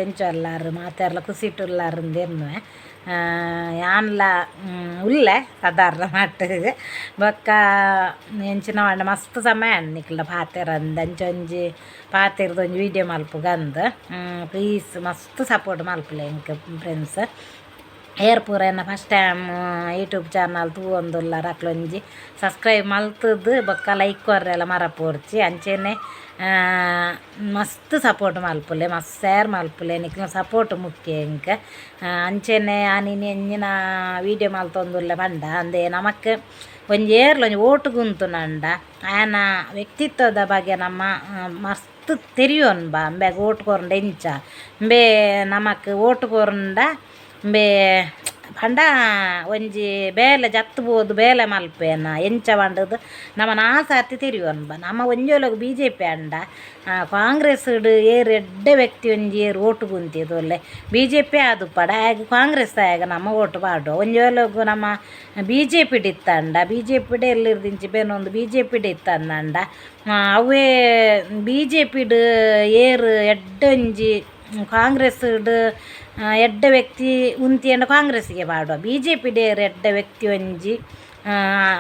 ಎಂಚೊಲ್ಲಾರ್ ಮಾತೆರ್ಲ ಖುಷಿಟುಲ್ಲಾರ್ ಇಂದೆನ್ನುವೆ. ಯಾನ್ಲ ಉಲ್ಲೆ ಸಾಧಾರಣ ಮಟ್ಟಿಗ್. ಬೊಕ್ಕ ಎಂಚಿನ ಪಂಡ ಮಸ್ತ್ ಸಮಯ ಆಂಡ್ ನಿಕಲ್ನ ಪಾತೆರಂದೆ ಅಂಚ ಒಂಜಿ ಪಾತೆರ್ದ್ ಒಂಜಿ ವೀಡಿಯೋ ಮಲ್ಪುಗಂದ್. ಪ್ಲೀಸ್ ಮಸ್ತ್ ಸಪೋರ್ಟ್ ಮಲ್ಪುಲೆ ಎಂಕ್ ಫ್ರೆಂಡ್ಸ್. ಏರ್ ಪೂರ ಎನ್ನ ಫಸ್ಟ್ ಟೈಮ್ ಯೂಟ್ಯೂಬ್ ಚಾನಲ್ ತೂವೊಂದುಲ್ಲಾರ್ ಅಕ್ಲೊಂಜಿ ಸಬ್ಸ್ಕ್ರೈಬ್ ಮಲ್ತುದು ಬೊಕ್ಕ ಲೈಕ್ ಕೊರ್ರೆಲ ಮರಪೋಡ್ಚಿ. ಅಂಚೆನೆ ಮಸ್ತ್ ಸಪೋರ್ಟ್ ಮಲ್ಪುಲೆ, ಮಸ್ತ್ ಶೇರ್ ಮಲ್ಪುಲೆ, ನಿಕ್ಲೆನ ಸಪೋರ್ಟ್ ಮುಖ್ಯ ಎಂಕ್. ಅಂಚೆನೆ ಯಾನ್ ಇನಿ ಎಂಚಿನ ವೀಡಿಯೋ ಮಲ್ತೊಂದುಲ್ಲೆ ಪಂಡ ಅಂದೆ ನಮಕ್ ಒಂಜಿ ಏರ್ಲ ಒಂಜಿ ಓಟುಗು ಉಂತುನಂಡ ಆಯನ ವ್ಯಕ್ತಿತ್ವದ ಬಗ್ಗೆ ನಮ್ಮ ಮಸ್ತ್ ತೆರಿಯೊನ್ಬ. ಅಂಬೆಗ್ ಓಟು ಕೊರ್ಂಡ ಎಂಚ ಇಂಬೆ ನಮಕ್ ಓಟು ಕೊರ್ಂಡ ಇಂಬೆ ಪಂಡ ಒಂಜಿ ಬೇಲೆ ಜತ್ತ್ ಪೋದು ಬೇಲೆ ಮಲ್ಪೇನ ಎಂಚ ಪಂಡುದು ನಮ ನಾಲ್ ಸರ್ತಿ ತೆರಿಯೊನ್ಬ. ನಮ ಒಂಜೊಲಗ್ ಬಿ ಜೆ ಪಿ ಆಂಡ ಕಾಂಗ್ರೆಸ್ ಏರ್ ಎಡ್ಡೆ ವ್ಯಕ್ತಿ ಒಂಜಿ ಏರ್ ಓಟುಗು ಉಂತಿದೊಲ್ಲೆ ಬಿ ಜೆ ಪಿ ಆದುಪ್ಪಡ ಆಯಗ್ ಕಾಂಗ್ರೆಸ್ ಆಯಗ್ ನಮ ಓಟು ಪಾಡುವ. ಒಂಜೊಲಗ್ ನಮ ಬಿ ಜೆ ಪಿಡ್ ಇತ್ತಂಡ ಬಿ ಜೆ ಪಿಡ್ ಎಲ್ಲಿರ್ದಿಂಚಿ ಬೇನೊಂದು ಬಿ ಜೆ ಪಿಡ್ ಇತ್ತಂದಂಡ ಅವೇ ಬಿ ಜೆ ಪಿಡ್ ಏರ್ ಎಡ್ಡೆ ಒಂಜಿ ಕಾಂಗ್ರೆಸ್ ಎಡ್ಡೆ ವ್ಯಕ್ತಿ ಉಂತಿಯಂಡ ಕಾಂಗ್ರೆಸ್ಗೆ ಪಾಡುವ. ಬಿ ಜೆ ಪಿಡ್ ಏರ್ ಎಡ್ಡೆ ವ್ಯಕ್ತಿ ಒಂಜಿ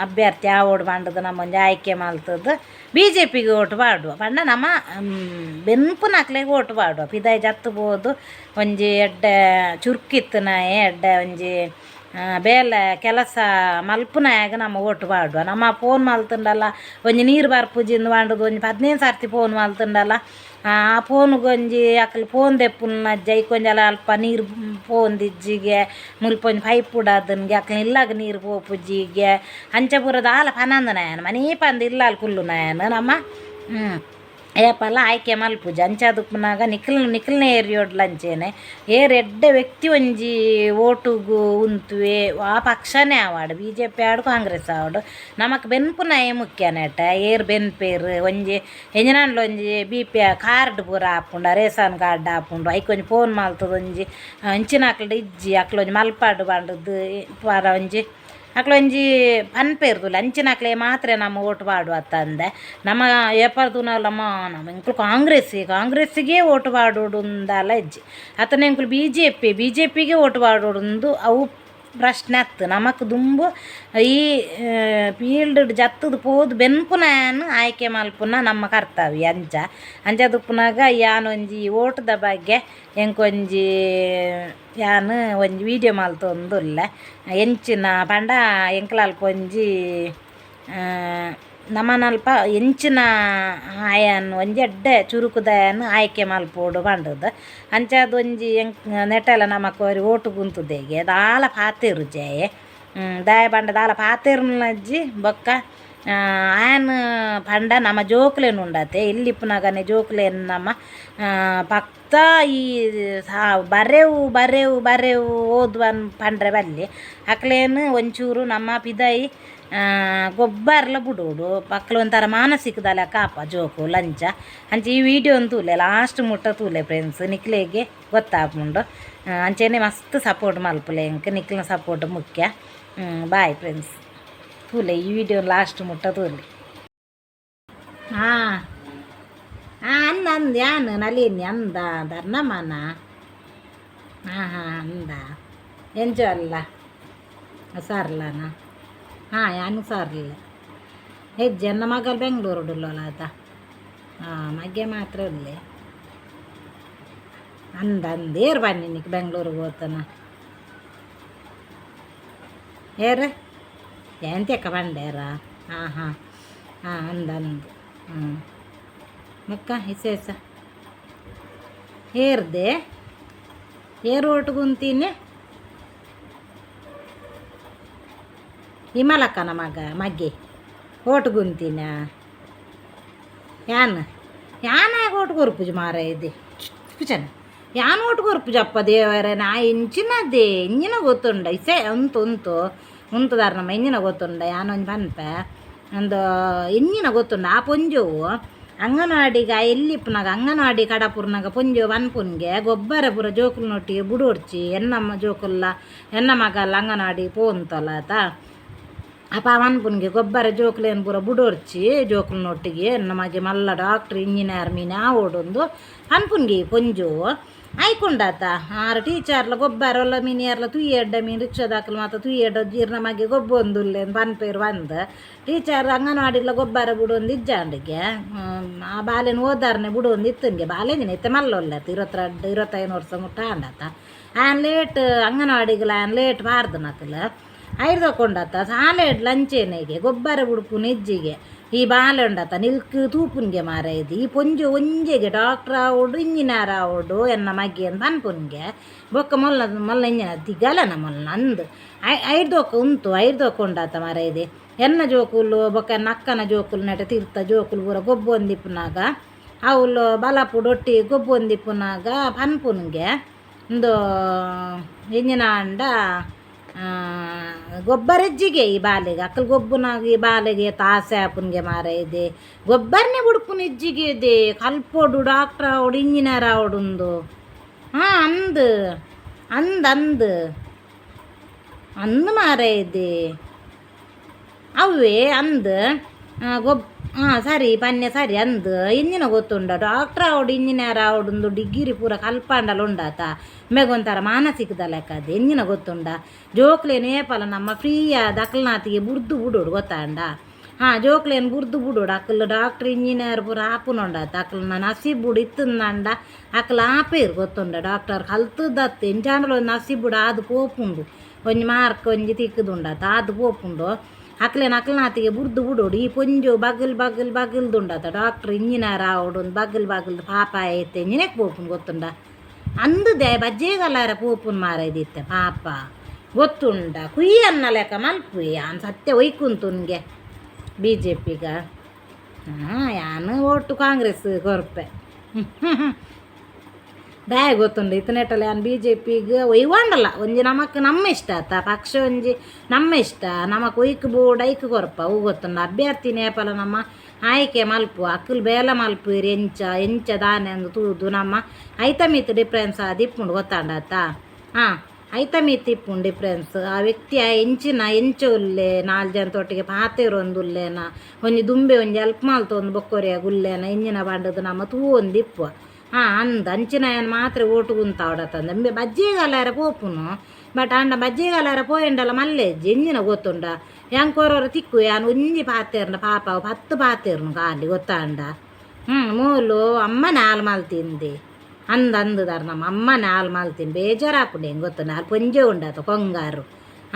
ಅಭ್ಯರ್ಥಿ ಆವೊಡು ಪಂಡುದು ನಮ್ಮ ಒಂಜಿ ಆಯ್ಕೆ ಮಲ್ತುದು ಬಿ ಜೆ ಪಿಗೆ ಓಟು ಪಾಡುವ. ಪಂಡ ನಮ ಬೆನ್ಪುನಕ್ಲೆಗ್ ಓಟು ಪಾಡುವ. ಪಿದಾಯಿ ಜತ್ತ್ ಪೋದು ಒಂಜಿ ಎಡ್ಡೆ ಚುರುಕಿತ್ತುನಾಯೆ ಎಡ್ಡೆ ಒಂಜಿ ಬೇಲೆ ಕೆಲಸ ಮಲ್ಪುನಾಯಗ್ ನಮ ಓಟು ಪಾಡುವ. ನಮ ಫೋನ್ ಮಲ್ತುಂಡಲ ಒಂಜಿ ನೀರು ಬರ್ಪುಜಿ ಇಂದ್ ಪಂಡುದು ಒಂಜಿ 15 ಸರ್ತಿ ಫೋನ್ ಮಲ್ತುಂಡಲ ಆ ಫೋನುಗೊಂಜಿ ಅಕಲ್ ಫೋನ್ ದೆಪ್ಪುನ ಐಕೊಂಜಲ ಅಲ್ಪ ನೀರು ಪೋಂದಿಜ್ಜಿಗೆ ಮುಲ್ಪ ಒಂಜಿ ಪೈಪ್ ಪುಡಾದನ್ಗೆ ಅಕ್ಲ್ ಇಲ್ಲಗ್ ನೀರು ಪೋಪುಜಿಗೆ ಅಂಚ ಪೂರ ದಾಲ ಪನಂದನಾಯನ್ ಮನೀ ಪಂದ್ ಇಲ್ಲಲ್ ಕುಲ್ಲುನಾಯನ್ ನಮ್ಮ ಏಪಲ ಆಯ್ಕೆ ಮಲ್ಪುಜಿ. ಅಂಚಾದ್ ಉಪ್ಪುನಗ ನಿಕಲ್ನ ನಿಕಲ್ನ ಏರಿಯೊಡ್ಲ ಅಂಚೆನೆ ಏರ್ ಎಡ್ಡೆ ವ್ಯಕ್ತಿ ಒಂಜಿ ಓಟುಗು ಉಂತುವೆ ಆ ಪಕ್ಷನೇ ಆವಡ್ ಬಿ ಜೆ ಪಿ ಆವಡ್ ಕಾಂಗ್ರೆಸ್ ಆವಡ್ ನಮಕ್ ಬೆನ್ಪುನಾಯೆ ಮುಖ್ಯ ನೆಟ. ಏರ್ ಬೆನ್ಪೇರ್ ಒಂಜಿ ಎಂಜಿನಾಂಡಲ ಒಂಜಿ ಬಿ ಪಿ ಕಾರ್ಡ್ ಪೂರ ಆಪುಂಡು, ರೇಷನ್ ಕಾರ್ಡ್ ಆಪುಂಡು, ಐಕ್ ಒಂಜಿ ಫೋನ್ ಮಲ್ತುದು ಒಂಜಿ ಅಂಚಿನಕ್ಲ್ಡ ಇಜ್ಜಿ ಅಕ್ಲ್ ಒಂಜಿ ಮಲ್ಪಾಡ್ ಪಂಡುದು ಪೂರ ಒಂಜಿ ಅಕ್ಲ್ ಒಂಜಿ ಪನ್ಪೇರ್ ತೂಲೆ ಅಂಚಿನಕ್ಲೆ ಮಾತ್ರ ನಮ ಓಟು ಪಾಡುವ ಅತ್ತಂದೆ ನಮ ಏಪ ತೂನಗಲ ನಮ ಎಂಕುಲು ಕಾಂಗ್ರೆಸ್ ಕಾಂಗ್ರೆಸ್ಸಿಗೆ ಓಟು ಪಾಡೊಡು ಇಂದಾಲ ಇಜ್ಜಿ ಅತ್ತಂಡ ಎಂಕುಲು B J P B J ಪಿಗೆ ಓಟು ಪಾಡೊಡುಂದು ಅವು ಪ್ರಶ್ನೆ ಅತ್ತ್. ನಮಕ್ ದುಂಬು ಈ ಫೀಲ್ಡ್ ಜತ್ತುದು ಪೋದು ಬೆನ್ಪುನಾಯನ್ ಆಯ್ಕೆ ಮಲ್ಪುನ ನಮ್ಮ ಕರ್ತವ್ಯ. ಅಂಚ ಅಂಚಾದ್ ಉಪ್ಪುನಗ ಯಾನ್ ಒಂಜಿ ಓಟುದ ಬಗ್ಗೆ ಎಂಕೊಂಜಿ ಯಾನ್ ಒಂಜಿ ವೀಡಿಯೋ ಮಲ್ತೊಂದುಲ್ಲೆ. ಎಂಚಿನ ಪಂಡ ಎಂಕ್ಲ ಅಲ್ಪ ಒಂಜಿ ನಮನಲ್ಪ ಎಂಚಿನ ಆಯನ್ ಒಂಜಿ ಎಡ್ಡೆ ಚುರುಕುದಾಯನ್ ಆಯ್ಕೆ ಮಲ್ಪೊಡು ಪಂಡುದು. ಅಂಚಾದ್ ಒಂಜಿ ಎಂಕ್ ನೆಟಲ ನಮಕ್ ಒರಿ ಓಟುಗು ಉಂತುದೆಗೆ ದಾಲ ಪಾತೆರುಜೆ. ದಾಯೆ ಪಂಡ ದಾಲ ಪಾತೆರುನಜ್ಜಿ. ಬೊಕ್ಕ ಆಯನ್ ಪಂಡ ನಮ ಜೋಕುಲೆನ್ ಉಂಡತೆ ಎಲ್ಲಿ ಇಪ್ಪುನಗನೆ ಜೋಕುಲೆನ್ ನಮ ಪಕ್ಕ ಈ ಬರೆವು ಬರೆವು ಬರೆವು ಓದುವನ್ ಪಂಡ್ರೆ ಬಲ್ಲಿ ಅಕ್ಲೇನ್ ಒಂಚೂರು ನಮ್ಮ ಪಿದಾಯಿ ಗೊಬ್ಬರ್ಲ ಬುಡೋಡು ಅಕ್ಲ್ ಒಂಥರ ಮಾನಸಿಕದ ಲೆಕ್ಕ ಆಪ ಜೋಕುಲು. ಅಂಚ ಅಂಚ ಈ ವೀಡಿಯೋ ತೂಲೆ ಲಾಸ್ಟ್ ಮುಟ್ಟ ತೂಲೆ ಫ್ರೆಂಡ್ಸ್, ನಿಕ್ಲೆಗೆ ಗೊತ್ತಾಪುಂಡು. ಅಂಚೆನೆ ಮಸ್ತ್ ಸಪೋರ್ಟ್ ಮಲ್ಪುಲೆ ಎಂಕ್, ನಿಕ್ಲೆನ ಸಪೋರ್ಟ್ ಮುಖ್ಯ. Bye friends. ತೂಲೆ ಈ ವಿಡಿಯೋ ಲಾಸ್ಟ್ ಮುಟ್ಟ ತೂಲೆ. ಹಾಂ ಹಾಂ ಅಂದ ಅಂದ ಯಾನ್ ನಳಿನಿ ಅಂದ ಧರ್ನಮ್ಮನ. ಹಾಂ ಹಾಂ ಅಂದ ಎಂಚ ಅಲ್ಲ ಹುಷಾರಿಲ್ಲನ? ಹಾಂ ಯಾನ್ ಹುಷಾರಿಲ್ಲ ಹೆಜ್ಜೆ. ಎನ್ನ ಮಗಲ್ ಬೆಂಗಳೂರುಡುಲ್ಲಲ್ಲ ಆತ. ಹಾಂ ಮಗೆ ಮಾತ್ರ ಉಲ್ಲೆ. ಅಂದ ಅಂದ ಏರ್ ಬನ್ನಿ ನಿಕ್ ಬೆಂಗಳೂರಿಗೆ ಹೋತನ ಏರ್ ಎಂತೆಕ್ಕ ಬಂಡೇರ. ಹಾಂ ಹಾಂ ಹಾಂ ಅಂದ ಅಂದು. ಹ್ಞೂ ಬೊಕ್ಕ ವಿಶೇಷ ಏರ್ದೆ ಏರ್ ಓಟುಗು ಉಂತೀನಿ ವಿಮಲಕ್ಕನ ಮಗ ಮಗ್ಗೆ ಓಟುಗುಂತಿನ ಯಾನ್ ಯಾನ್ ಓಟು ಕೊರ್ಪುಜಿ ಮಾರಾಯ ಇದೆ ಪುಚನ ಯಾನ್ ಓಟು ಕೊರ್ಪುಜಪ್ಪ ದೇವರೇ. ನಾ ಎಂಚಿನದೇ ಎಂಜಿನ ಗೊತ್ತುಂಡ ಇಸೆ ಉಂತು ಉಂತು ಉಂತುದಾರ ನಮ್ಮ ಎಂಜಿನ ಗೊತ್ತುಂಡ ಯಾನ್ ಒಂಜಿ ಪನ್ಪೆ ಒಂದು ಎಂಜಿನ ಗೊತ್ತುಂಡ. ಆ ಪೊಂಜೋವು ಅಂಗನವಾಡಿಗೆ ಎಲ್ಲಿ ಇಪ್ಪುನಾಗ ಅಂಗನವಾಡಿ ಕಡಪುರ್ನಾಗ ಪೊಂಜೋವು ಪನ್ಪುನ್ಗೆ ಗೊಬ್ಬರ ಪೂರ ಜೋಕುಲ್ನೊಟ್ಟಿಗೆ ಬುಡೊಡ್ಚಿ ಎನ್ನಮ್ಮ ಜೋಕುಲ್ಲ ಎನ್ನ ಮಗಲ್ಲ ಅಂಗನವಾಡಿ ಪೋಂತಲ್ಲ ಆತ. ಅಪ ಪನ್ಪುನ್ಗೆ ಗೊಬ್ಬರ ಜೋಕುಲೆನ್ ಪೂರ ಬುಡೊಡ್ಚಿ ಜೋಕುಲ್ನೊಟ್ಟಿಗೆ ಎನ್ನ ಮಗೆ ಮಲ್ಲ ಡಾಕ್ಟ್ರ್ ಇಂಜಿನಿಯರ್ ಮೀನ್ ಆವೊಡೊಂದು ಪನ್ಪುನ್ಗೆ ಪೊಂಜೋವು. ಆಯ್ಕೊಂಡಾತ ಆರು ಟೀಚರ್ಲ ಗೊಬ್ಬರಲ್ಲ ಮಿನಿಯರ್ಲ ತುಯ್ಯಡ್ಡ ಮೀನ್ ರಿಕ್ಷಾದಾಕಲು ಮಾತ ತುಯ್ಯಡ್ಡ ಜೀರ್ಣ ಮಗೆ ಗೊಬ್ಬೊಂದುಲ್ಲೆ ಪನ್ಪೇರು ಬಂದು ಟೀಚರ್ ಅಂಗನವಾಡಿಲ ಗೊಬ್ಬರ ಬುಡೊಂದು ಇಜ್ಜಾಂಡಿಗೆ ಆ ಬಾಲೆನ್ ಓದಾರನೆ ಬುಡೊಂದು ಇತ್ತನ್ಗೆ ಬಾಲೆಂಜಿನ ಇತ್ತೆ ಮಲ್ಲೊಲ್ಲೆ 22 25 ವರ್ಷ ಮುಟ್ಟ ಆಂಡಾತ ಆನ್ ಲೇಟ್ ಅಂಗನವಾಡಿಗಳ ಆನ್ ಲೇಟ್ ಬಾರ್ದು ನಕಲ ಐರ್ದಕೊಂಡಾತ ಸಾಲೆಡ್ ಲಂಚೇನೆಗೆ ಗೊಬ್ಬರ ಬುಡುಪು ನೆಜ್ಜಿಗೆ ಈ ಬಾಲೆ ಉಂಡಾತ ನಿಲ್ಕ್ ತೂಪುನ್ಗೆ ಮಾರ ಇದು ಈ ಪೊಂಜು ಒಂಜೆಗೆ ಡಾಕ್ಟ್ರ್ ಆವೊಡು ಇಂಜಿನಿಯರ್ ಆವೊಡು ಎನ್ನ ಮಗ್ಗೆ ಅಂದ್ ಪನ್ಪುನ್ಗೆ ಬೊಕ್ಕ ಮೊಲ್ಲ ಮೊಲ್ಲ ಇಂಜಿನ ತಿಗಲನ ಮೊಲ್ಲ ಅಂದ್ ಐರ್ದೊಕ್ಕ ಉಂತು ಐರ್ದೊಕ್ಕ ಉಂಡಾತ ಮಾರ ಇದೆ ಎನ್ನ ಜೋಕುಲು ಬೊಕ್ಕ ಎನ್ನ ಅಕ್ಕನ ಜೋಕುಲು ನೆಟ ತೀರ್ಥ ಜೋಕುಲು ಪೂರ ಗೊಬ್ಬೊಂದಿಪ್ಪುನಾಗ ಅವುಲು ಬಲಪುಡೊಟ್ಟಿ ಗೊಬ್ಬೊಂದಿಪ್ಪುನಾಗ ಪನ್ಪುನ್ಗೆ ಉಂದು ಎಂಜಿನ ಅಂಡ ಗೊಬ್ಬರಜ್ಜಿಗೆ ಈ ಬಾಲೆಗೆ ಅಕ್ಕಲ್ ಗೊಬ್ಬುನಾಗ ಈ ಬಾಲೆಗೆ ತಾಸೆ ಆಪುನ್ಗೆ ಮಾರ ಇದೆ ಗೊಬ್ಬರನೇ ಬುಡ್ಪುನ ಇಜ್ಜಿಗೆ ಇದೆ ಕಲ್ಪೊಡು ಡಾಕ್ಟ್ರ್ ಆವೊಡು ಇಂಜಿನಿಯರ್ ಆವೊಡುಂದು ಹಾಂ ಅಂದ್ ಅಂದ್ ಅಂದ್ ಅಂದ್ ಮಾರ ಇದೆ ಅವೇ ಅಂದ್ ಗೊಬ್ ಹಾಂ ಸರಿ ಪನ್ಯ ಸರಿ ಅಂದ್ ಇಂಜಿನ ಗೊತ್ತುಂಡ ಡಾಕ್ಟ್ರ್ ಆವೊಡು ಇಂಜಿನಿಯರ್ ಆವೊಡುಂದು ಡಿಗ್ರಿ ಪೂರ ಕಲ್ಪಾಂಡಲ ಉಂಡಾತ ಮೇಗೊಂಥರ ಮಾನಸಿಕದ ಲೆಕ್ಕ ಅದು ಎಂಜಿನ ಗೊತ್ತುಂಡ ಜೋಕ್ಲೇನು ಏಪಲ ನಮ್ಮ ಫ್ರೀ ಆದ ಅಕ್ಲ್ನಾತಿಗೆ ಬುಡ್ದು ಬುಡೋಡು ಗೊತ್ತಾಂಡ ಹಾಂ ಜೋಕ್ಲೇನು ಬುಡ್ದು ಬುಡೋಡು ಅಕ್ಲು ಡಾಕ್ಟ್ರ್ ಇಂಜಿನಿಯರ್ ಪೂರ ಆಪುನುಂಡಾತ ಅಕ್ಲ್ನ ನಸೀಬುಡು ಇತ್ತಂದಂಡ ಅಕ್ಲ ಆಪೇರು ಗೊತ್ತುಂಡ ಡಾಕ್ಟರ್ ಕಲ್ತದತ್ತು ಎಂಚಾಂಡಲ ಒಂದು ನಸೀಬುಡು ಆದು ಪೋಪುಂಡು ಒಂಜಿ ಮಾರ್ಕ್ ಒಂಜಿ ತಿಕ್ಕುದುಂಡಾತ ಆದು ಪೋಪುಂಡು ಅಕ್ಲೇನ ಅಕ್ಲ್ನಾತಿಗೆ ಬುಡ್ದು ಬುಡೋಡು ಈ ಪೊಂಜು ಬಗಲ್ ಬಗಲ್ ಬಗಲ್ದುಂಡಾತ ಡಾಕ್ಟ್ರ್ ಇಂಜಿನಿಯರ್ ಆವೊಡು ಒಂದು ಬಗಲ್ ಬಗಲ್ ಪಾಪ ಐತೆ ಇಂಜಿನಿಯರ್ ಪೋಪುನ್ ಗೊತ್ತುಂಡ ಅಂದುದೆ ಬಜ್ಜೆಗಲ್ಲಾರ ಪೋಪುನ್ ಮಾರೈದಿತ್ತೆ ಪಾಪ ಗೊತ್ತುಂಡ ಕುಯ್ಯನ್ನ ಅನ್ನ ಲೆಕ್ಕ ಮಲ್ಪುಯ್ ಆನ್ ಸತ್ಯ ಒಯ್ಕುಂತುನ್ಗೆ ಬಿ ಜೆ ಪಿಗ ಹಾಂ ಯಾನು ಓಟು ಕಾಂಗ್ರೆಸ್ ಕೊರ್ಪೆ ದಾಯ ಗೊತ್ತುಂಡು ಇತ್ತನೆಟ್ಟಲ್ಲ ಯಾನ್ ಬಿ ಜೆ ಪಿಗ್ ಒಯ್ವಾಂಡಲ್ಲ ಒಂಜಿ ನಮಕ್ ನಮ್ಮ ಇಷ್ಟ ಆತ ಪಕ್ಷ ಒಂಜಿ ನಮ್ಮ ಇಷ್ಟ ನಮಕ್ ಒಯ್ಕ್ ಬೋರ್ಡ್ ಐಕ್ ಕೊರ್ಪ ಅವು ಗೊತ್ತುಂಡು ಅಭ್ಯರ್ಥಿ ನೇಪಲ ನಮ್ಮ ಆಯ್ಕೆ ಮಲ್ಪು ಅಕ್ಕಲ್ ಬೇಲೆ ಮಲ್ಪುಯಿರ್ ಎಂಚ ಎಂಚ ದಾನೆ ಅಂದ್ ತೂದು ನಮ್ಮ ಐತ ಮಿತ್ ಡಿಫ್ರೆನ್ಸ್ ಆದಿಪ್ಪುಂಡು ಗೊತ್ತಾಂಡಾತ ಹಾಂ ಐತ ಮಿತ್ ಇಪ್ಪುಂಡು ಡಿಫ್ರೆನ್ಸ್ ಆ ವ್ಯಕ್ತಿ ಆ ಎಂಚಿನ ಎಂಚ ಉಲ್ಲೆ ನಾಲ್ ಜನತೊಟ್ಟಿಗೆ ಪಾತೆರೊಂದು ಉಲ್ಲೇನ ಒಂಜಿ ದುಂಬೆ ಒಂಜಿ ಎಲ್ಪ್ ಮಲ್ತೊಂದು ಬೊಕ್ಕೊರಿಯಾಗ ಉಲ್ಲೇನ ಎಂಜಿನ ಬಂಡದು ನಮ್ಮ ತೂವೊಂದು ಇಪ್ಪುವ ಹಾಂ ಅಂದ್ ಅಂಚಿನ ಮಾತ್ರ ಓಟು ಗುಂತಾವಡತ್ತಂದ ಬಜ್ಜಿಗಲ್ಲಾರ ಪೋಪುನು ಬಟ್ ಅಂಡ ಬಜ್ಜಿಗಲ್ಲಾರ ಪೋಯಂಡಲ ಮಲ್ಲೆಜ್ಜಿ ಎಂಜಿನ ಗೊತ್ತುಂಡ ಯಾಂಕೋರೊರ ತಿಕ್ಕು ಯಾನ್ ಒಂಜಿ ಪಾತೆರ್ನ ಪಾಪ 10 ಪಾತೆರ್ನು ಖಾಲಿ ಗೊತ್ತಾಂಡ ಮೂಲು ಅಮ್ಮ ನಾಲ್ ಮಲ್ತಿಂದೆ ಅಂದ್ ಅಂದುದಾರ್ ನಮ್ಮ ಅಮ್ಮ ನಾಲ್ ಮಲ್ತಿನ್ ಬೇಜಾರಾಪುಂಡು ಹೆಂಗೆ ಗೊತ್ತು ನಾಲ್ ಪೊಂಜೆ ಉಂಡಾತ ಕೊಂಗಾರು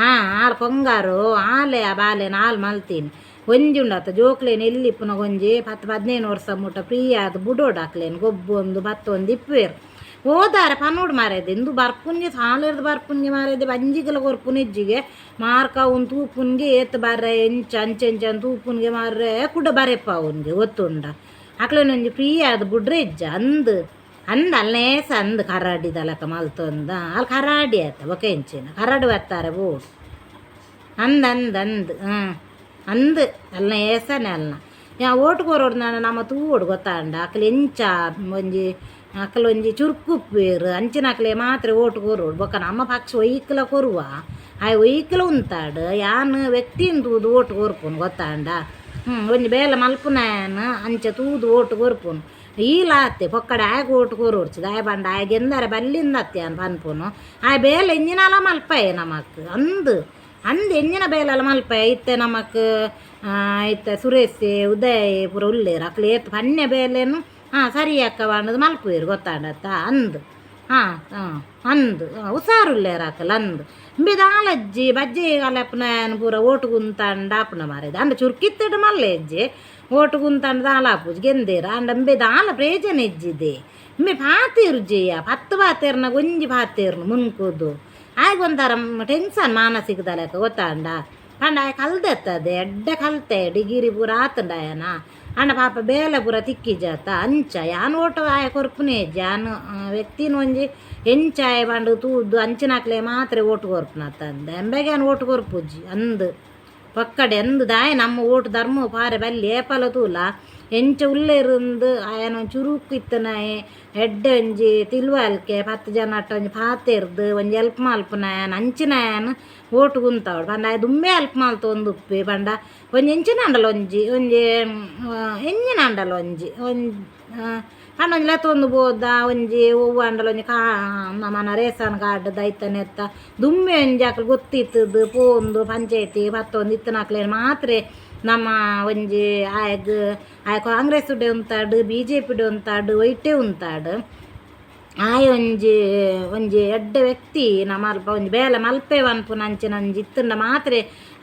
ಹಾಂ ಆಲ್ ಕೊಂಗಾರು ಆಲೆ ಆ ಬಾಲೆ ನಾಲ್ ಮಲ್ತೀನಿ ಒಂಜಿ ಉಂಡಾತ ಜೋಕ್ಲೇನ್ ಎಲ್ಲಿ ಇಪ್ಪುನ ಒಂಜಿ 10 15 ವರ್ಷ ಮುಟ್ಟ ಫ್ರೀ ಆದ್ ಬುಡೋಡು ಅಕ್ಲೇನ್ ಗೊಬ್ಬೊಂದು ಬತ್ತೊಂದು ಇಪ್ಪುವೆರ್ ಓದಾರ ಪನೋಡು ಮಾರಾಯ್ದೆ ಇಂದು ಬರ್ಪುನ್ಗೆ ಸಾಲೆರ್ದು ಬರ್ಪುನ್ಗೆ ಮಾರಾಯ್ದೆ ಬಂಜಿಗೆಲ್ಲ ಕೊರ್ಪುನ ಇಜ್ಜಿಗೆ ಮಾರ್ಕ ಅವ್ನು ತೂಪುನ್ಗೆ ಏತ್ ಬರ್ರೆ ಎಂಚ ಅಂಚೆ ಎಂಚ ತೂಪುನ್ಗೆ ಮಾರ್ರೆ ಕುಡ ಬರೆಪ್ಪ ಅವನ್ಗೆ ಗೊತ್ತುಂಡ ಅಕ್ಲೇನ್ ಒಂಜಿ ಫ್ರೀ ಆದ್ ಬುಡ್ರೆ ಇಜ್ಜ ಅಂದ್ ಅಂದ್ ಅಲ್ನೇಸ ಅಂದ್ ಕರಾಡಿದ ಲೆಕ್ಕ ಮಲ್ತೊಂದ ಅಲ್ಲಿ ಕರಾಡಿ ಆತ ಬೊಕ ಎಂಚಿನ ಕರಡು ಬತ್ತಾರೆ ಬೋಡು ಅಂದ್ ಅಂದ್ ಅಂದ್ ಹಾಂ ಅಂದ್ ಅಲ್ನ ಏಸನೆ ಅಲ್ನ ಯಾ ಓಟು ಕೊರೋಡು ನಾನು ನಮ್ಮ ತೂವೊಡು ಗೊತ್ತಾಂಡ ಅಕ್ಲು ಎಂಚ ಒಂಜಿ ಅಕ್ಲು ಒಂಜಿ ಚುರುಕು ಉಪ್ಪುವೆರ್ ಅಂಚಿನ ಅಕ್ಲೆ ಮಾತ್ರ ಓಟು ಕೊರೋಡು ಬೊಕ್ಕ ನಮ್ಮ ಪಕ್ಷ ಒಯ್ಕ್ಲ ಕೊರುವ ಆಯ್ ಒಯ್ಕ್ಲ ಉಂತಾಡು ಯಾನ್ ವ್ಯಕ್ತಿನ್ ತೂದು ಓಟು ಕೊರ್ಪುನು ಗೊತ್ತಾಂಡ ಒಂಜಿ ಬೇಲೆ ಮಲ್ಪುನಾಯನ್ ಅಂಚ ತೂದು ಓಟು ಕೊರ್ಪುನು ಈಲಾತೆ ಪೊಕ್ಕಡೆ ಆಯಗ್ ಓಟು ಕೊರೋಡ್ಚಿ ದಾಯ ಪಂಡ ಆಯ್ ಗೆಂದರೆ ಬಲ್ಲಿಂದತ್ತೆ ಯಾನ್ ಪನ್ಪುನು ಆಯ್ ಬೇಲೆ ಎಂಜಿನಲ ಮಲ್ಪಯೆ ನಮಕ್ ಅಂದ್ ಅಂದ್ ಎಂಜಿನ ಬೇಲೆಲ ಮಲ್ಪಯೆ ಇತ್ತೆ ನಮಕ್ ಇತ್ತೆ ಸುರೇಶ್ ಉದಯ್ ಪೂರ ಉಲ್ಲೇರ್ ಅಕ್ಲು ಏತ್ ಪನ್ಯ ಬೇಲೆನು ಹಾಂ ಸರಿ ಅಕ್ಕ ಪಂಡುದು ಮಲ್ಪುವೆರ್ ಗೊತ್ತಾಂಡತ್ತ ಅಂದ್ ಹಾಂ ಹಾಂ ಅಂದ್ ಹುಷಾರುಲ್ಲೇರ್ ಅಕಲ್ ಅಂದ್ ಇಂಬೆ ದಾಲಜ್ಜಿ ಬಜ್ಜೆ ಕಲೆಪುನ ಪೂರ ಓಟು ಗುಂತಾಂಡ ಆಪುನ ಮಾರಾಯ್ದೆ ಅಂಡ ಚುರುಕಿತ್ತಡ್ ಮಲ್ಲೆಜ್ಜಿ ಓಟು ಗುಂತಾಂಡ ದಾಲ ಆಪುಜಿ ಗೆಂದೇರ್ ಆಂಡ ಇಂಬೆ ದಾಲ ಪ್ರಯೋಜನ ಇಜ್ಜಿದೆ ಇಂಬೆ ಪಾತೆರುಜ್ಜಿಯ 10 ಪಾತೆರ್ನಾಗ ಒಂಜಿ ಪಾತೆರ್ನು ಮುನ್ಕುದು ಆಯ್ಗ್ ಒಂಥರ ಟೆನ್ಷನ್ ಮಾನಸಿಕದ ಲೆಕ್ಕ ಗೊತ್ತಾಂಡ ಪಂಡ ಆಯ್ ಕಲ್ದೆತ್ತದೆ ಎಡ್ಡೆ ಕಲ್ತೆ ಡಿಗ್ರಿ ಪೂರ ಆತುಂಡ ಆಯನ ಅಂಡ ಪಾಪ ಬೇಲೆ ಪೂರ ತಿಕ್ಕಿಜಾತ ಅಂಚ ಯಾನ್ ಓಟು ಆಯ ಕೊರ್ಪುನೇ ಇಜ್ಜಿ ಯಾನ್ ವ್ಯಕ್ತಿನ ಒಂಜಿ ಎಂಚ ಆಯೆ ಪಂಡ ತೂದು ಅಂಚಿನಕ್ಲೆ ಮಾತ್ರ ಓಟು ಕೊರ್ಪುನತ್ತಂದೆ ಎಂಬೆಗೆ ಯಾನ್ ಓಟು ಕೊರ್ಪುಜಿ ಅಂದ್ ಪಕ್ಕಡೆ ಅಂದ್ ದಾಯೆ ನಮ್ಮ ಓಟು ಧರ್ಮ ಪಾರೆ ಬಲ್ಲಿ ಏಪಲ ತೂಲ ಎಂಚ ಉಲ್ಲೇರುಂದು ಆಯನ ಒಂಜಿ ಚುರುಕು ಇತ್ತನಾಯೆ ಎಡ್ಡೆ ಒಂಜಿ ತಿಳುವಳಿಕೆ 10 ಜನ ಅಟ್ಟ ಒಂಜಿ ಪಾತೆರ್ದು ಒಂಜಿ ಎಲ್ಪ್ ಮಲ್ಪುನಾಯನ್ ಅಂಚಿನಾಯನ್ ಓಟು ಗುಂತಾವಡು ಪಂಡ ಆಯೆ ದುಂಬೆ ಎಲ್ಪ್ ಮಲ್ತೊಂದು ಉಪ್ಪೆ ಪಂಡ ಒಂಜಿ ಎಂಚಿನ ಆಂಡಲ ಒಂಜಿ ಒಂಜಿ ಎಂಚಿನ ಆಂಡಲ ಒಂಜಿ ಒಂಜಿ ಪಂಡ ಒಂಜಿ ಲೆತ್ತೊಂದು ಪೋದ ಒಂಜಿ ಒವ್ವು ಆಂಡಲ ಒಂಜಿ ಕಾ ನಮನ ರೇಷನ್ ಕಾರ್ಡ್ ದೈತನೆತ್ತ ದುಮ್ಮೆ ಒಂಜಿ ಅಕ್ಲು ಗೊತ್ತಿತ್ತದು ಪೋಂದು ಪಂಚಾಯ್ತಿ ಪತ್ತೊಂದು ಇತ್ತನಕ್ಲೇನು ಮಾತ್ರೆ ನಮ್ಮ ಒಂಜಿ ಆಯಗ್ ಆಯ್ ಕಾಂಗ್ರೆಸ್ ಉಂತಾಡು ಬಿಜೆಪಿ ಉಂತಾಡು ಒಯ್ಟೇ ಉಂತಾಡು ಆಯ್ ಒಂಜಿ ಒಂಜಿ ಎಡ್ಡೆ ವ್ಯಕ್ತಿ ನಮ್ಮ ಅಲ್ಪ ಒಂಜಿ ಬೇಲೆ ಮಲ್ಪೆ ಪನ್ಪುನ ಅಂಚಿನ ಒಂಜಿ ಇತ್ತುಂಡ ಮಾತ್ರೆ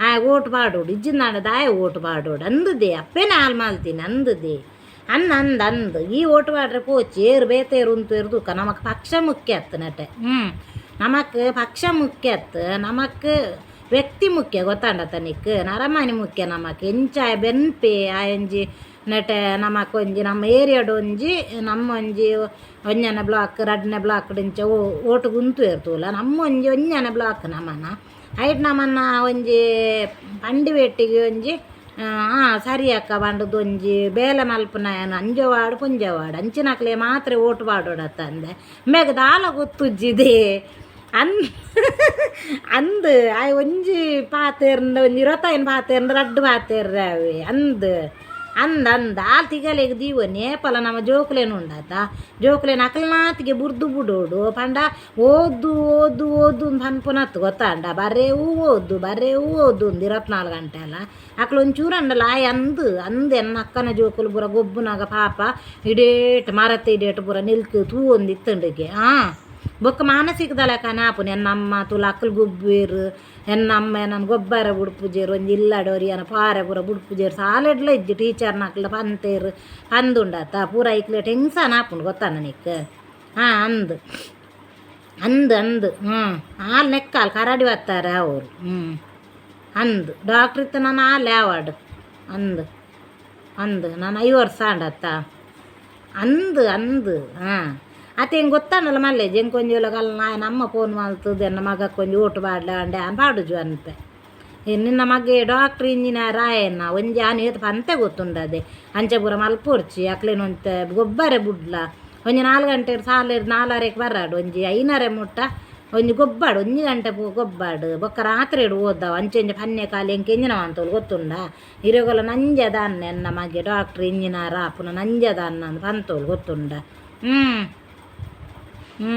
ಆಯ್ ಓಟು ಪಾಡೋಡು ಇಜ್ಜಿಂದಾಂಡ ದಾಯ ಓಟು ಪಾಡೋಡು ಅಂದದೆ ಅಪ್ಪೇನೆ ಹಾಲು ಮಲ್ತೀನಿ ಅಂದದೆ ಅನ್ನ ಅಂದ ಅಂದ್ ಈ ಓಟು ಪಾಡ್ರೆ ಪೋಚಿ ಏರು ಬೇತೇರು ಉಂತು ತೂಕ ನಮಕ್ ಪಕ್ಷ ಮುಖ್ಯ ಅತ್ತು ನಟೆ. ನಮಕ್ ಪಕ್ಷ ಮುಖ್ಯ ಅತ್ತು, ನಮಕ್ ವ್ಯಕ್ತಿ ಮುಖ್ಯ ಗೊತ್ತಾಂಡತ ನಿಕ್ ನರಮಾನಿ ಮುಖ್ಯ ನಮಕ್ ಎಂಚ ಆಯ್ ಬೆನ್ಪೆ ಆಯೊಂಜಿ ನೆಟೆ ನಮಕ್ ಒಂಜಿ ನಮ್ಮ ಏರಿಯಾಡ್ ಒಂಜಿ ನಮ್ಮ ಒಂಜಿ ಒಂಜನೆ ಬ್ಲಾಕ್ ರಡ್ಡನೆ ಬ್ಲಾಕ್ ಇಂಚ ಓಟು ಗುಂತು ತೂಲ ನಮ್ಮ ಒಂಜಿ ಒಂಜನೆ ಬ್ಲಾಕ್ ನಮನ ಐಟ್ ನಮನ್ನ ಒಂಜಿ ಪಂಡಿವೆಟ್ಟಿಗೆ ಒಂಜಿ ಸರಿ ಅಕ್ಕ ಪಂಡದು ಒಂಜಿ ಬೇಲೆ ಮಲ್ಪುನಾಯನ ಅಂಜವಾಡು ಪುಂಜವಾಡು ಅಂಚಿನಕ್ಲೆ ಮಾತ್ರೆ ಓಟು ಪಾಡೋಡತ್ತಂದೆ ಮೇಗ ದಾಲ ಗೊತ್ತುಜ್ಜಿದೆ ಅನ್ ಅಂದ್ ಆಯ್ ಒಂಜಿ ಪಾತೆರ್ಂಡ ಒಂಜಿ ಇರತ್ತೈನ್ ಪಾತೆರ್ಂಡ ರಡ್ಡ್ ಪಾತೆರ್ರೆ ಅವೆ ಅಂದ್ ಅಂದ್ ಅಂದ್ ಆಲ್ ತಿಗಲೆಗ್ ದೀವೊನಿ ಏಪಲ ನಮ್ಮ ಜೋಕುಲೇನು ಉಂಡಾತ ಜೋಕುಲೇನು ಅಕಲ್ನಾತಿಗೆ ಬುರ್ದು ಬುಡೋಡು ಪಂಡ ಓದು ಓದು ಓದು ಪನ್ಪುನತ್ತು ಗೊತ್ತಾಂಡ ಬರೇವು ಓದು ಬರೇವು ಓದು ಅಂದ್ 24 ಗಂಟೆ ಅಲ್ಲ ಅಕ್ಲು ಒಂಚೂರು ಅಂಡಲ ಆಯ್ ಅಂದ್ ಅಂದ್ ಎನ್ನ ಅಕ್ಕನ ಜೋಕುಲು ಪೂರ ಗೊಬ್ಬುನಾಗ ಪಾಪ ಇಡೇಟ್ ಮರತ ಇಡೇಟ್ ಪೂರ ನಿಲ್ಕು ತೂವೊಂದಿತ್ತುಂಡಿಗೆ ಬೊಕ್ಕ ಮಾನಸಿಕದ ಲೆಕ್ಕನೆ ಆಪುನು ಎನ್ನಮ್ಮ ತುಲ ಅಕ್ಲು ಗೊಬ್ಬುವೆರ್ ಎನ್ನಮ್ಮ ಎನನ್ ಗೊಬ್ಬರ ಬುಡ್ಪುಜೆರ್ ಒಂಜಿ ಇಲ್ಲಡ್ ಒರಿಯನ ಪಾರೆ ಪೂರ ಬುಡ್ಪುಜೆರ್ ಸಾಲೆಡ್ಲ ಇಜ್ಜಿ ಟೀಚರ್ನಕ್ಲ ಪಂತೇರ್ ಪಂದುಂಡತ್ತ ಪೂರ ಐಕ್ಲೆ ಟೆನ್ಷನ್ ಆಪುಂಡು ಗೊತ್ತಾನ ನಿಕ್ ಅಂದ್ ಅಂದ್ ಅಂದ್ ಆಲ್ ನೆಕ್ಕಾಲ್ ಕರಡಿ ಬತ್ತಾರೆ ಅವರು ಅಂದ್ ಡಾಕ್ಟ್ರ್ ಇತ್ತ ನಾನು ಆಲ್ ಯಾವಾಡ್ ಅಂದ್ ಅಂದ್ ನಾನು 5 ವರ್ಷ ಆಂಡತ್ತ ಅಂದ್ ಅಂದ್ ಅತ್ತೆ ಎಂಕ್ ಗೊತ್ತಾಂಡಲ ಮಲ್ಲೆಜ್ ಎಂಕ್ ಒಂಜಿ ವೇಳೆ ಕಲ್ಲ ನಮ್ಮ ಫೋನ್ ಮಲ್ತುದು ಎನ್ನ ಮಗಕ್ಕೆ ಒಂಜಿ ಓಟು ಪಾಡ್ಲೆ ಅಂಡೆ ಆನ್ ಪಾಡುಜು ಅನ್ಪೆ ನಿನ್ನ ಮಗೆ ಡಾಕ್ಟ್ರ್ ಇಂಜಿನಿಯರ್ ಆಯೆನ ಒಂಜಿ ಆನ್ ಏತ್ ಪಂತೆ ಗೊತ್ತುಂಡದೆ ಅಂಚೆ ಪೂರ ಮಲ್ಪೊರ್ಚಿ ಅಕ್ಲೆನ ಒಂತೆ ಗೊಬ್ಬರ ಬುಡ್ಲ ಒಂಜಿ 4 ಗಂಟೆ ಸಾಲೆಡ್ 4:30ಕ್ಕೆ ಬರಾಡು ಒಂಜಿ 5:30 ಮುಟ್ಟ ಒಂಜಿ ಗೊಬ್ಬಾಡು ಒಂಜಿ ಗಂಟೆ ಪೂ ಗೊಬ್ಬಾಡು ಬೊಕ್ಕ ರಾತ್ರಿ ಓದ್ದಾವ ಅಂಚೆ ಒಂಜಿ ಪನ್ನೆ ಕಾಲಿ ಎಂಕ್ ಎಂಜಿನ ಮಂತೋಲು ಗೊತ್ತುಂಡ ಇರೆಗೊಲ ನಂಜೆ ದಾನ್ನೆ ಎನ್ನ ಮಗೆ ಡಾಕ್ಟ್ರ್ ಇಂಜಿನಿಯರ್ ಆಪುನ ನಂಜೆ ದಾನ್ನ ಅಂದ್ ಪಂತೋಲು ಗೊತ್ತುಂಡ ಹ್ಞೂ ಹ್ಞೂ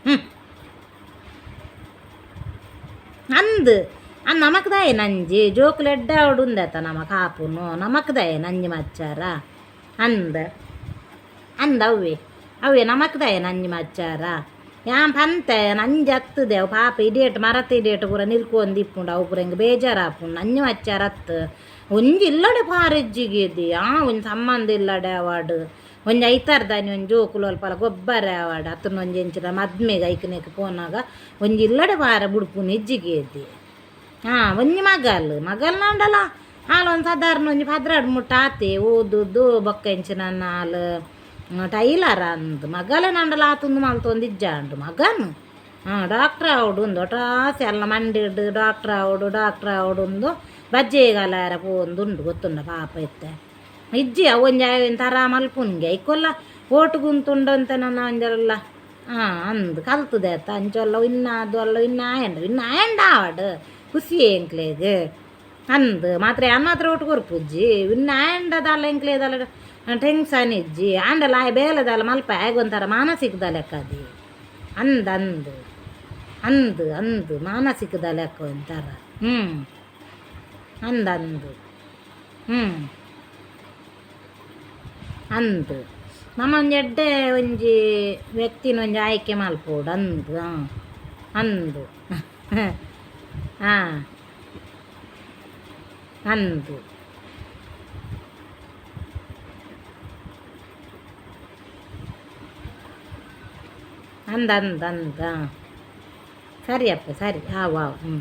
ಹ್ಞೂ ಅಂದ್ ಅಂದ್ ನಮಕ್ ದಾಯೆ ನಂಜಿ ಜೋಕುಲು ಎಡ್ಡೆ ಆವೊಡು ಉಂದೆತ ನಮಕ್ ಆಪುನು ನಮಕ್ ದಾಯೆ ನಂಜಿ ಮಚ್ಚಾರ ಅಂದ್ ಅಂದ್ ಅವ್ವೆ ಅವ್ವೆ ನಮಕ್ ದಾಯೆ ನಂಜಿ ಮಚ್ಚಾರ ಯಾನ್ ಪಂತೆ ನಂಜಿ ಅತ್ತುದೆ ಅವು ಪಾಪ ಇಡೇಟ್ ಮರತ ಇಡೇಟ್ ಪೂರ ನಿಲ್ಕೊಂದು ಇಪ್ಪುಂಡು ಅವು ಪೂರ ಎಂಕ್ ಬೇಜಾರಾಪುಂಡು ನಂಜಿ ಮಚ್ಚಾರ ಅತ್ತು ಒಂಜಿ ಇಲ್ಲಡೆ ಪಾರೆಜ್ಜಿಗೆ ಒಂಜಿ ಸಂಬಂಧ ಇಲ್ಲಡೆ ಅವಾಡ್ ಒಂಜಿ ಐತಾರ್ದಾನಿ ಒಂಜಿ ಜೋಕುಲು ಅಲ್ಪಲ ಗೊಬ್ಬರ ಆವಡ್ ಅತ್ತನ ಒಂಜಿ ಎಂಚಿನ ಮದ್ಮೆಗ್ ಐಕ್ನೆಕ್ ಪೋನಾಗ ಒಂಜಿ ಇಲ್ಲಡೆ ಪಾರ ಬುಡ್ಪುನು ಇಜ್ಜಿಗೇದಿ ಒಂಜಿ ಮಗಲ್ ಮಗಲ್ನಾಂಡಲ ಆಲ್ ಒಂದು ಸಾಧಾರಣ ಒಂಜಿ 12 ಮುಟ್ಟ ಆತೆ ಓದುದು ಬೊಕ್ಕ ಎಂಚಿನ ಆಲ್ ಟೈಲರ್ ಅಂದ್ ಮಗಲೇನಾಂಡಲ ಆತೊಂದು ಮಲ್ತೊಂದು ಇಜ್ಜಾಂಡು ಮಗನ್ ಡಾಕ್ಟ್ರ್ ಆವೊಡು ಉಂದು ಒಟ್ರಾಸಿ ಅಲ್ಲ ಮಂಡಿಡ್ ಡಾಕ್ಟ್ರ್ ಆವೊಡು ಡಾಕ್ಟ್ರ್ ಆವೊಡು ಉಂದು ಬಜ್ಜೆಗಲಾರ ಪೋವೊಂದುಂಡು ಗೊತ್ತುಂಡ ಪಾಪ ಇತ್ತೆ ಇಜ್ಜಿ ಅವು ಒಂಜಿ ಆಯ್ ಥರ ಮಲ್ಪುನ್ಗೆ ಐಕೊಲ್ಲ ಓಟುಗುಂತುಂಡು ಅಂತ ನನ್ನ ಒಂಜರಲ್ಲ ಅಂದ್ ಕಲ್ತದೆ ಅತ್ತ ಅಂಚೊಲ್ಲ ಇನ್ನಾದು ಅಲ್ಲ ಇನ್ನ ಆಯಂಡ ಇನ್ನ ಆಯಂಡ ಆವಡ್ ಖುಷಿ ಎಂಕ್ಲೆಗ್ ಅಂದ್ ಮಾತ್ರ ಯಾನ್ ಮಾತ್ರ ಓಟು ಕೊರ್ಪುಜ್ಜಿ ಇನ್ನ ಆಯಂಡದಲ್ಲ ಎಂಕ್ಲೆದಲ್ಲ ಟೆನ್ಷನ್ ಇಜ್ಜಿ ಆಂಡಲ ಆಯ್ ಬೇಲೆದಲ್ಲ ಮಲ್ಪ ಆಯಗ್ ಒಂಥರ ಮಾನಸಿಕದ ಲೆಕ್ಕದಿ ಅಂದ್ ಅಂದ್ ಅಂದ್ ಅಂದ್ ಮಾನಸಿಕದ ಲೆಕ್ಕ ಒಂಥರ ಹ್ಞೂ ಅಂದ್ ಅಂದ್ ಹ್ಞೂ ಅಂದ್ ನಮ ಒಂಜಿ ಎಡ್ಡೆ ಒಂಜಿ ವ್ಯಕ್ತಿನ ಒಂಜಿ ಆಯ್ಕೆ ಮಲ್ಪೊಡು ಅಂದ್ ಅಂದ್ ಅಂದ್ ಅಂದ್ ಅಂದ್ ಅಂದ್ ಸರಿ ಅಪ್ಪ ಸರಿ ಆವು ಆವು ಹ್ಞೂ.